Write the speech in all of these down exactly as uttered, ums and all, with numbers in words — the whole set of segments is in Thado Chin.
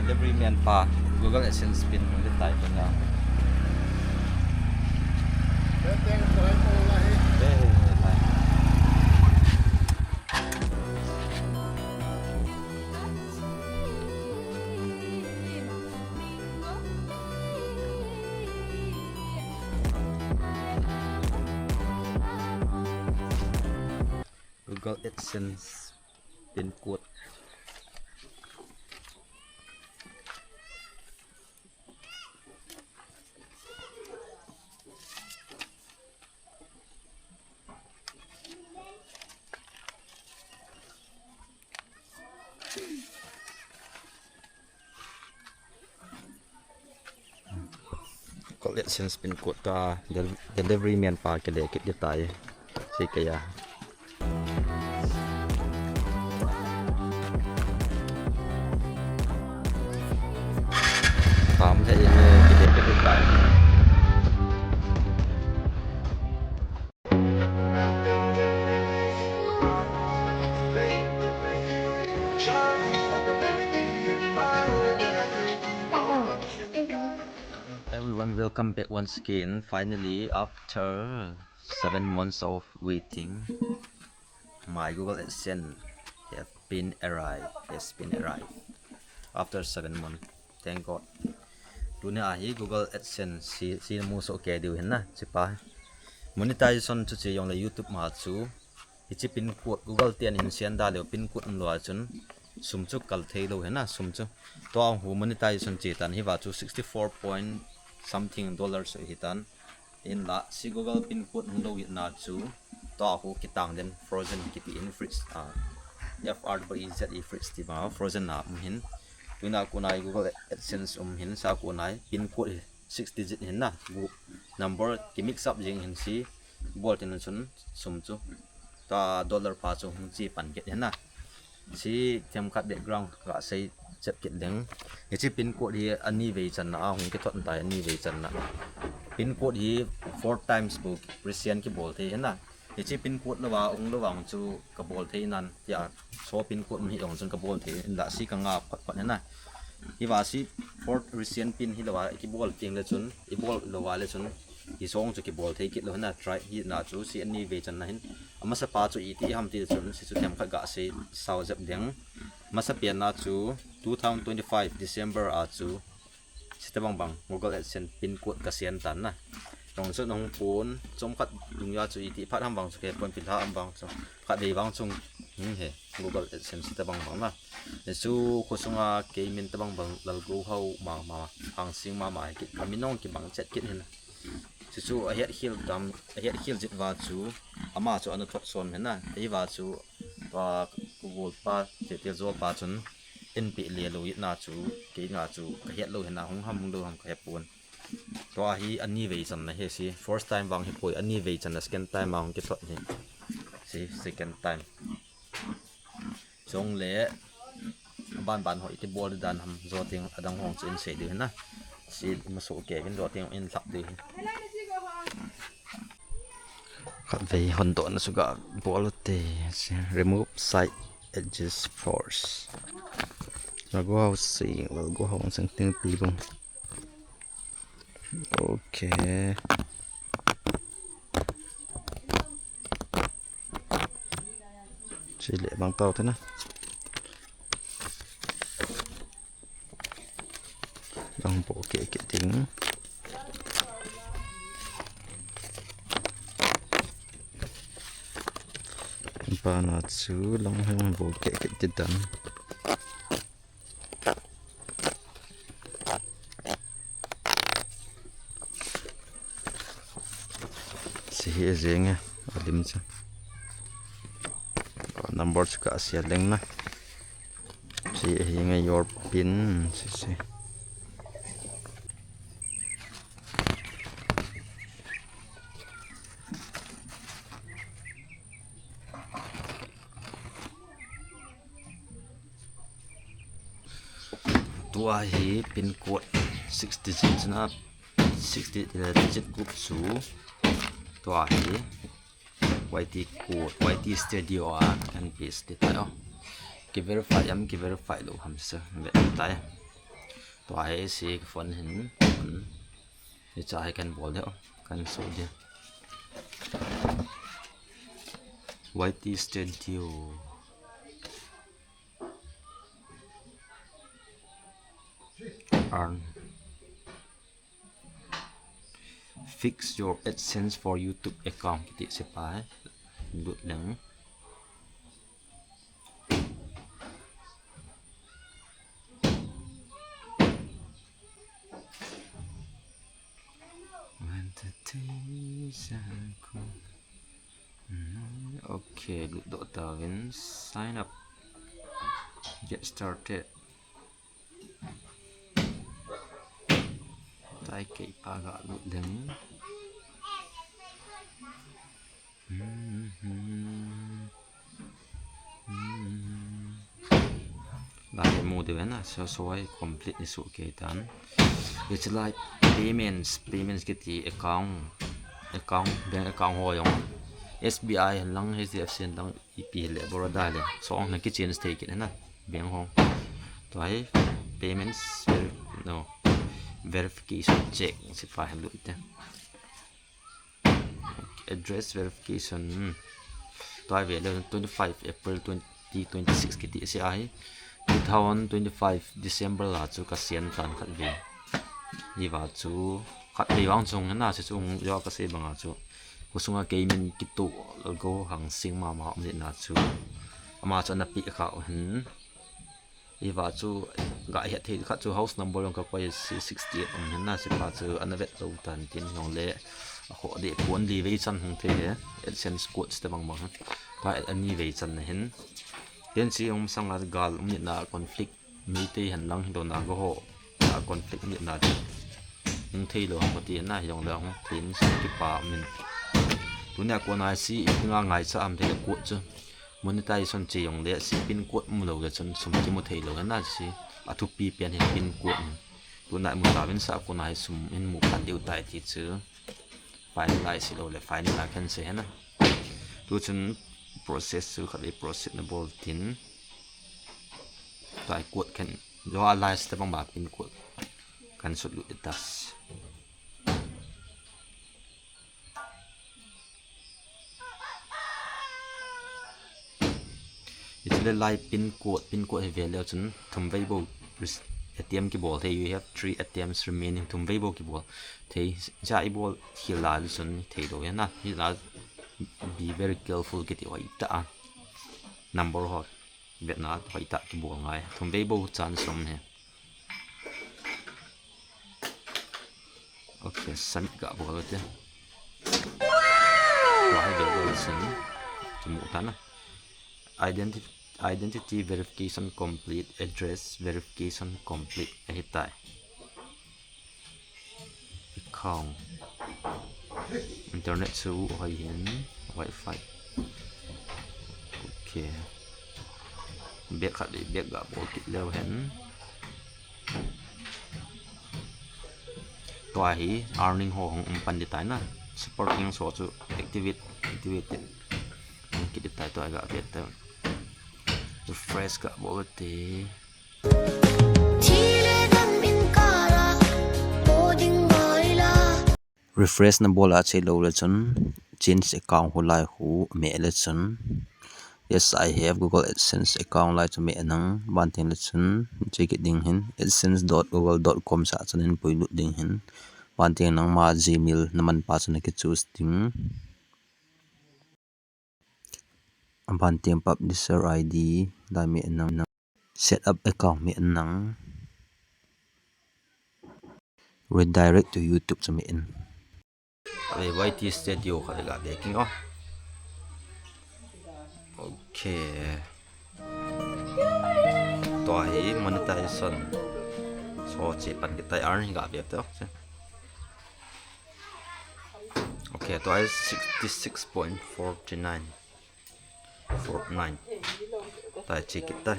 Delivery man pa, Google AdSense pin hung le tai pa na. Google AdSense pin code. Google AdSense pin code ta del-, delivery man pa kile kit di tai. Si kaya. Tam he ye kile kit di tai. Everyone, welcome back once again. Finally, after seven months of waiting, my Google AdSense have been arrived, has been arrived after seven months. Thank God. Tuni a hi Google AdSense si, si mu so ke diu hin na, si pa. Monetization chu chi yong le YouTube ma chu. Hichi pin code Google te an hin sian da leu pin code um lo a chun sum chu kal thei lo hena sum chu. Tua hu monetization chi tan hi va chu sixty four point something dollars hi tan. In la si Google pin code hung lo hi na chu tua hu kitang den frozen kiti in fridge a F R E Z E fridge ti ma frozen a um hin. Tuna kunai Google AdSense um hin sa kunai pin code hi six digit hin na gu number ki mix up jing hin si bol tin chun sum chu ta dollar pa chu hung chi pan kit hin na. Si themkhat background ka sei chep kit leng. Hichi pin code hi ani vei channa a hung kithot tai ani vei channa. Pin code hi four times bu reset kibol thei hin na. Hichi pin code lo va hung lo vang chu ka bol thei nan tia so pin code mi hong chun ka bol thei in la si ka nga phat phat hin na. Hi va si four reset pin hi lo va kibol ting le chun i bol lo va le chun hi song chu kibol thei kit lo hin na try hi na chu si ani vei channa hin. Amasa pa chu iti ham ti chun si chu themkhat ga sei sao jep ding. Masa pian na chu two thousand twenty-five December a chu sita bang bang Google AdSense pin code ka sian tan na. Nong chu nong pun chom khat dung ya chu iti phat ham bang chu ke pon pin ham bang chu khat vei bang chung hing he Google AdSense sita bang bang na. Chu khosunga keimin ta bang bang lal go hau ma ma hang sing ma ma he kit kami nong ki bang chet kit hin. Chu chu a het khil dam a het khil jit va chu ama chu ana thot son hen na. Ei va chu pa ku gol pa che te zo pa chun in pi le lo it na chu kei nga chu ka het lo hin na hung ham hung lo ham ka he pun. Tua hi ani vei channa hi si first time vang hi poi ani vei channa second time vang kithot hi si second time. Chong le ban ban hoi ti bol dan ham zo ting adang hong chu in sei di na si ma so ke vin zo ting in thak di. Khat vei hon do na su ga bol te si remove side edges force. Lagu hau sing lagu hau sing ting pi bung. Ok. Chile bang tau te na. Bang bo ke ke ting. Pa na chu long hang bo ke ke ti dan. Si hi jeng e alim chu number chu ka sia leng na si hi nge your pin si si. Tua hi pin code six digit na six digit group chu tua hi Y T code Y T studio a kan paste ti tai o. Ki verify am ki verify lo ham sa ve tai. Tua hi si phone hin. Hicha hi kan bol de, kan so de. Y T Studio. Earn. Fix your AdSense for YouTube account kiti si pa hi. Lut leng. Okay, lut doh tauvin, sign up. Get started. Tua hi kei pa ga lut leng. Lai mu de na, so so hi complete ni su ke tan. It's like payments, payments kiti account, account, bank account ho jong. S B I lang, H D F C lang, ipi le Baroda le. So ong na ki change thei kit na bank ho. Tua hi payments, veri-, no, verification check si pa hi lut te. Address verification. Hmm. Tua hi ve le twenty-five April twenty twenty-six kiti si ahi. Two thousand twenty-five December la chu ka sian tan khat ve. Hiva chu khat ve vang chung na si chung jo ka sei banga chu. Khosung a kei min kitu lo go hang sing mama um na chu. Ama chu ana pi kha u hin. Hiva chu ga het thei khat chu house number jong ka koi si sixty-eight um hin na si pa chu ana vet lo tan tin jong le a kho de kon li vei chan hung thei he AdSense code te bang bang. Pa ani vei chan na hin. Tin si um sang a gal um ni na conflict mi te hen lang hi do na go ho. A conflict ni na chu. Hung thei lo hung ti na jong le hung thei ni si ki pa min. Tunia kon a si ipi nga ngai cha am thei code chu. Monetization che jong le si pin code mu lo le chun sum kimu thei lo na si. A thupi pen hi pin code ni. Tuna mu ta vin sa kon a hi sum in mu pan diu tai ti chu. Finalize lo le finalize kan se na. Tu chun process chu khat le process na bol tin. Tua hi code kan. Jo a lai step bang ba pin code. Kan sut lut tas. Hichu le lai pin code, pin code hi ve leu chun thum vei bou res-, attempt kibol thei, you have three attempts remaining, thum vei bou kibol thei, ja i bol khel lai chun thei lou hi na, hi la be very careful kiti hoi ta a. Number ho vetna hoi ta kibol ngai, thum vei bou chance um hi. Okay, submit ga bol te. Tua hi ve bol sin. Kimu ta na. Identi-, identity verification complete, address verification complete. Ahi tai. Account. Internet chu hoi hin, wifi. Okay. Back khat le back ga bol kit leu hen. Tua hi earning ho hung um pan di tai na. Supporting so chu activate, activate. Hung kit di tai tua ga vet ta. Refresh ga bol te. Refresh na bol a che lou le chun, change account ho lai hu meh le chun, yes, I have Google AdSense account lai chu meh nang, ban teng le chun, che kit ding hin, adsense dot google dot com sa chun hin pui lut ding hin, ban teng nang ma Gmail na man pa chun ki choose ding. Aban teng publisher I D lai meh nang, set up account meh nang, redirect to YouTube chu meh in. Abe Y T Studio kha le ga be king o. Okay. Tua hi monetization. So che pan kit tai earn hi ga be to. Okay, tua hi sixty six point four nine. Four nine. Tai che kit tai.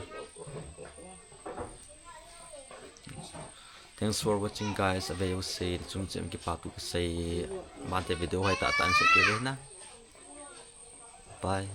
Thanks for watching, guys. Ave u se, chung chem kipa tu ka sei. Ban te video hai ta tan se ke na. Bye.